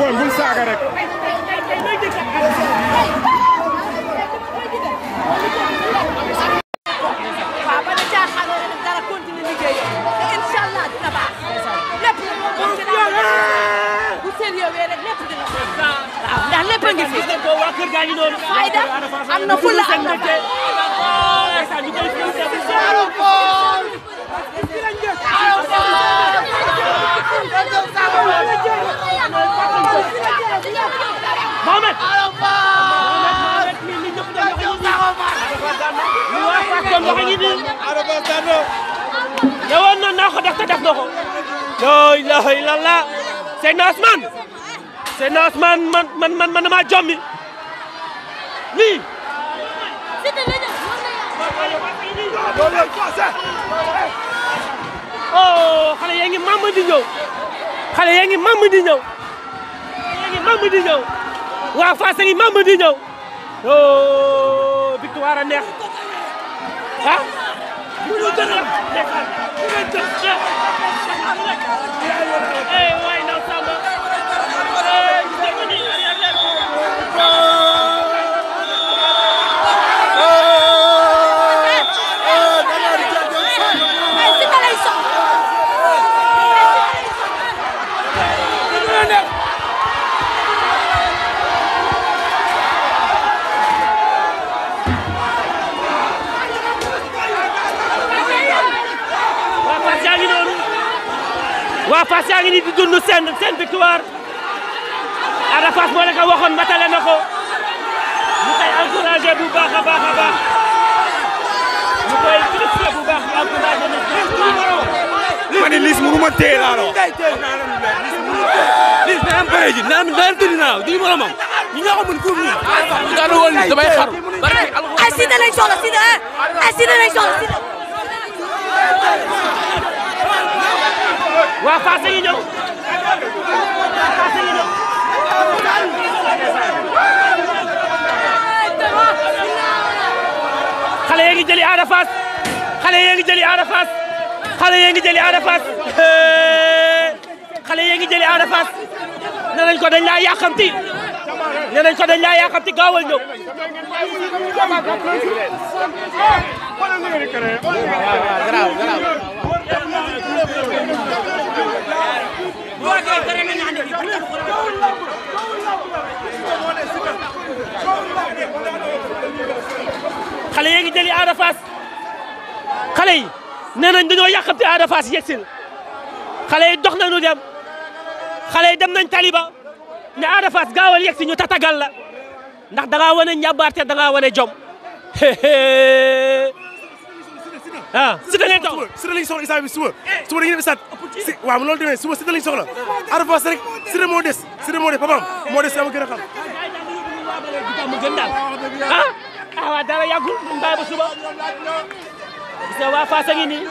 doon bul saaga rek. waaw ba ne caaxaan rek dara continuer liggéey incha allah dina baax lépp lu mu mën ci bu sérieux rek lépp dina waaw ndax lépp a ngi fi fayda am na fulla am na Mohamed ñëwoon na naa ko def te def na ko la ilaha illallah Seydina Ousmane man damaa jommi lii oh xale yaa ngi mam di ñëw xale yaa ngi mam di ñëw waa Fass a ngi mam di ñëw oh victoire a neex ah waa Fass yaa ngi nii di dund seen victoire Ada Fass moo la ko waxoon matale na ko ñu koy encouragé bu baax a baax ñu koy félicité bu baax di encouragé nit ma ne Liss mënu ma téye laa doon. Liss na am bëre ji na am tuuti naaw di moromam ñi nga xam ne pour ñu nga doon Liss damay xaru ay Siteu lañ soxla Siteu ay Siteu lañ soxla Siteu waa Fass yi ñëw xale yi ngi jëli Ada Fass xale yi ngi jëli Ada Fass xale yi ngi jëli Ada Fass xale yi ngi jëli Ada Fass nee nañ ko dañ laa yàqamti nee nañ ko dañ laa yàqamti gaawal ñëw xale yi ngi jëli Ada Fass xale yi nee nañ dañoo yàqamti Ada Fass yegsil xale yi dox nañu dem xale yi dem nañ taliba ne Ada Fass gaawal yegsi ñu tatagal la ndax da ngaa wane njàmbaarte da ngaa wane jom ah Siteu ngeen taw Siteu lañ soxla Issa bi suba dañuy def stade waaw loolu demee suba Siteu lañ soxla Ada Fass rek Siteu moo des papaam moo des sama gën a xam mu gën daal ah waaw dara yàggul mu bàyyi ba suba gis nga waa Fass a ngi nii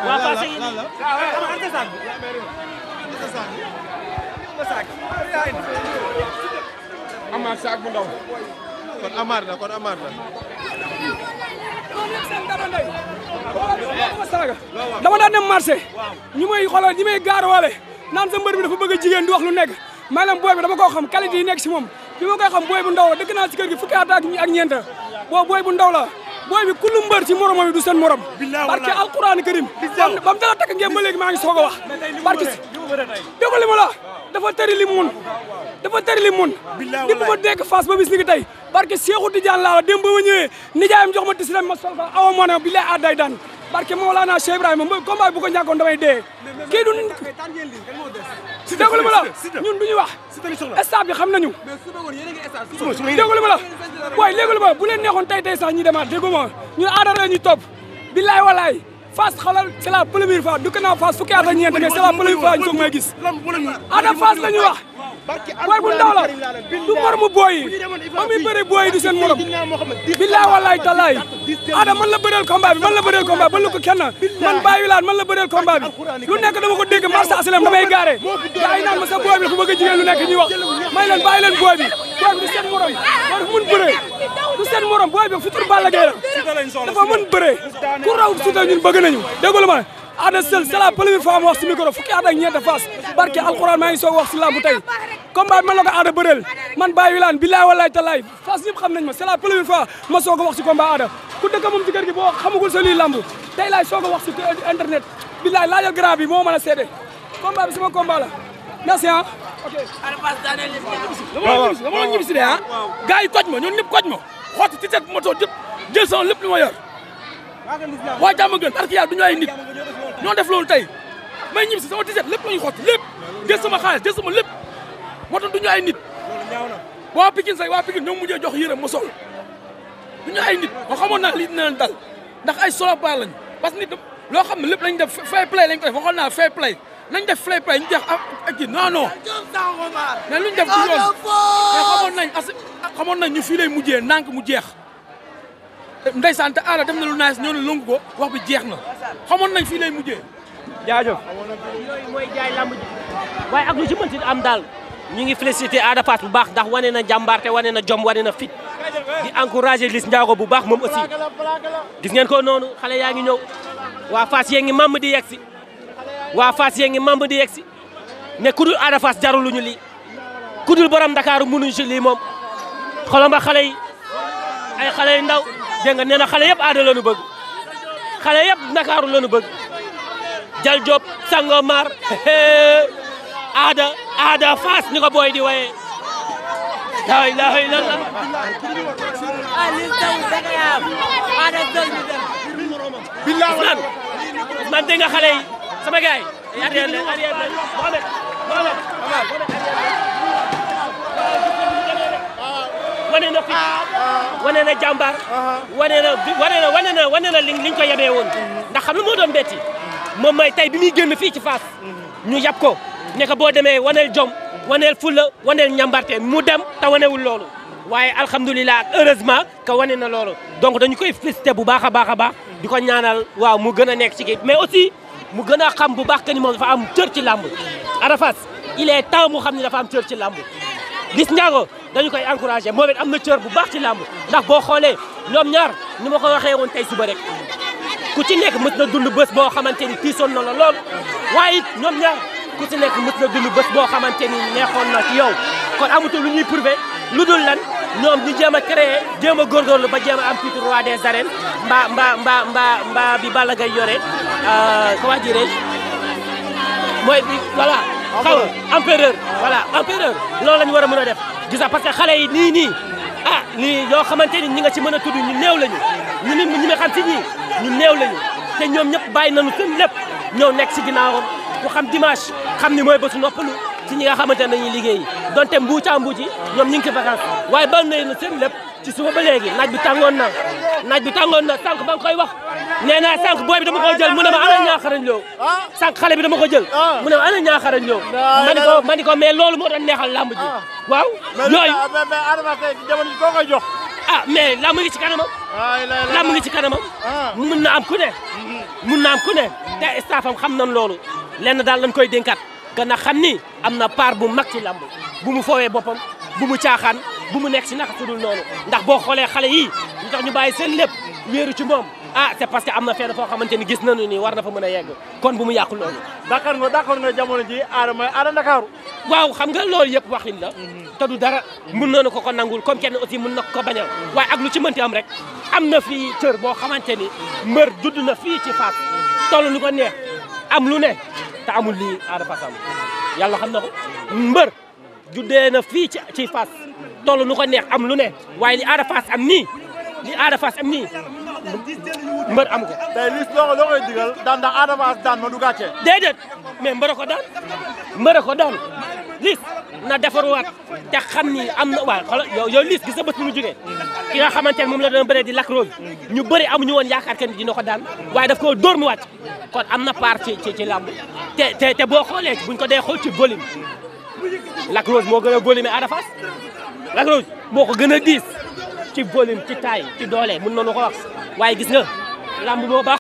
waa Fass a ngi nii amaat saak bu ndaw kon amaat la dama daan dem marché ñi may xoolal ñi may gaaruwaale naan sa mbër bi dafa bëgg a jigéen di wax lu nekk may leen booy bi dama koo xam qualité yi nekk si moom bi ma koy xam booy bu ndaw la dëkk naa si kër gi fukki at ak ñeent booy bu ndaw la booy bi kullu mbër ci moromam yi du seen morom barke alquran karim ba mu dala takk ngeen ba léegi maa ngi soog a wax barke si dégg li ma la dafa tëri li mun di bu ma dégg Fass ba bis ni ki tey barke Cheikhou Tidiane laa la dem ba ma ñëwee nijaayam jox ma tisilam ma sol ko awa moo ne billahi adday daan barke Mawlana Cheikh Ibrahima combat bu ko ñàkkoon damay dee kii du si dégg li ma la ñun du ñu wax stade bi xam nañu dégg li ma la waaye léegi li ma bu leen neexoon tey sax ñi demaat déggu ma ñun aada la ñuy topp billahi walaay Fass xalal c'est la première fois du naa Fass fukki at ak ñeent mais c'est la première fois ñu soog may gis Ada Fass la ñuy wax booy bu ndaw la du moromu booy yi ba muy bëre booy yi du seen morom billaay wallaay talaay Ada man la bëreel combat bi ba lu ko kenn man bàyyi laan man la bëreel combat bi lu nekk dama ko dégg marché asilem damay gaare gaa yi naan ma sa booy bi dafa bëgg a jigéen lu nekk ñuy wax may leen bàyyi leen booy bi du seen morom booy dafa mën bëree du seen morom booy bi futur Balla Gaye la dafa mën bëree ku raw Siteu ñun bëgg nañu déggu la ma Ada Seul c'est la première fois ma wax si micro fukki at ak ñeent Fass barke alxuraan maa ngi soog wax si lambu tey combat bi man la ko Ada bëreel man Baye Wilane billaay wallaay talaay Fass ñëpp xam nañ ma c'est la première fois ma soog a wax si combat Ada ku dëkk moom ci kër gi boo xamagul sa lii lambu tey laay soog a wax si internet billaay laajal grand bi moo mën a seede combat bi sama combat la merci ah ok dama ñibbi si de ah gars yi koj ma ñoom ñëpp koj ma xotti ci set moto jëpp jël sama lépp li ma yor waa jàmm gën parce que yàlla du ñu ay nit ñoo def loolu tey may ñibbi si sama tiset lépp la ñu xotti lépp jël sama xaalis jël sama lépp moo tax du ñu ay nit waa Pikine say waa Pikine ñoom mujjee jox yërëm ma sol du ñu ay nit ma xamoon naa lii dina leen dal ndax ay solo baar lañu parce que nit loo xam ne lépp lañ def fair play lañ ko def waxoon naa fair play nañ def fair play ñu jeex ak kii non non mais luñ def du yoon mais xamoon nañ ñu fii lay mujjee ndànk mu jeex ndeysaan te Ada def na lu nice ñoo ne longu ko wax bi jeex na xamoon nañ fii lay mujjee jaajëf yooyu mooy jaay lamb ji waaye ak lu ci mënti am daal ñu ngi félicité Ada Fass bu baax ndax wane na jàmbaarte wane na jom wane na fit di encouragé Liss Ndiago bu baax moom aussi gis ngeen ko noonu xale yaa ngi ñëw waa Fass yee ngi mamb di yegg si waa Fass yee ngi mamb di yegg si ne ku dul Ada Fass jaruluñu lii ku dul borom Dakar mënuñu si lii moom xoolal ba xale yi ay xale yu ndaw dégg nga nee na xale yëpp Ada la ñu bëgg xale yëpp Ndakaaru la ñu bëgg Jal Diop Sangomar Ada Fass ni ko booy di waye la ilaha illallah man dégg nga xale yi sama gars yi arrière Mohamed wane na fi wane na jàmbaar wane na liñ ko yebee woon ndax xam lu moo doon betti moom mooy tey bi muy génn fii ci Fass ñu yab ko ne ko boo demee waneel jom waneel fulla waneel ñambarte mu dem te wanewul loolu waaye alhamdulilah heureusement que wane na loolu donc dañu koy félicité bu baax a baax a baax di ko ñaanal waaw mu gën a nekk ci kii mais aussi mu gën a xam bu baax que ni moom dafa am cër ci làmb Ada Fass il est temps mu xam ni dafa am cër ci làmb Liss Ndiago dañu koy encouragé moom it am na cër bu baax ci làmb ndax boo xoolee ñoom ñaar ni ma ko waxee woon tey suba rek ku ci nekk mës na dund bés boo xamante ni tiisoon na la lool waaye it ñoom ñaar ku ci nekk mës na dund bés boo xamante ni neexoon na ci yow kon amatul lu ñuy prouvé lu dul lan ñoom ñu jéem a créé jéem a góorgóorlu ba jéem a am titre roi des arènes mbaa bi Balla Gaye yore comment dirais-je mooy bi voilà xaw empereur voilà empereur loolu la ñu war a mën a def gis nga parce que xale yi nii lii yoo xamante ni ñi nga ci mën a tudd ñu néew lañu ñi nga xam ci ñii ñu néew lañu te ñoom ñëpp bàyyi nañu seen lépp ñëw nekk ci ginnaawam ku xam dimanche xam ni mooy bésu noppalu ci ñi nga xamante ne dañuy liggéey donte mbuucaa mbuuci ñoom ñu ngi ci vacances waaye bal nañu seen lépp ci suba ba léegi naaj bi tàngoon na sànq ba nga koy wax nee naa sànq booy bi dama ko jël mu ne ma ana ñaaxarañ loo sànq xale bi dama ko jël mu ne ma ana ñaaxarañ loo ma ni ko mais loolu moo doon neexal lamb ji waaw yooyu mais Adama tey jamono ji koo koy jox mais lamb ngi ci kanamam lamb ngi ci kanamam mun na am ku ne te staffam xam nañ loolu lenn daal lañ koy dénkaat gën a xam ni am na part bu mag ci lamb bu mu foowee boppam bu mu caaxaan bu mu nekk si naka sudul noonu ndax boo xoolee xale yii ñu tax ñu bàyyi seen lépp wéeru ci moom c'est parce que am na fenn foo xamante ni gis nañu ni war na fa mën a yegg kon bu mu yàqu loolu d'accord nga jamono ji Ada mooy Ada Ndakaaru waaw xam nga loolu yëpp waxin la te du dara mun nañu ko nangul comme kenn aussi mun na ko bañal waaye ak lu ci mënti am rek am na fii cër boo xamante ni mbër judd na fii ci Fass toll lu ko neex am lu ne te amul lii Ada Fass am yàlla xam na ko mbër juddee na fii ci Fass toll nu ko neex am lu ne waaye li Ada Fass am nii mbër am ko. tey Liss loo koy digal daan ndax Ada Fass daan ma du gàcce. déedéet mais mbër ko daan Liss na defaruwaat te xam ni am na waaw xoolal yow Liss gis nga bés bu mu jógee ki nga xamante ne moom la doon bëree di Lac Rose ñu bëri amuñu woon yaakaar kenn dina ko daan waaye daf ko dóor mu wàcc kon am na part ci làmb te boo xoolee buñ ko dee xool ci volume Lac Rose moo gën a volume Ada Fass Lac Rose moo ko gën a diis ci volume ci taille ci doole mën nañu ko wax waaye gis nga làmb moo baax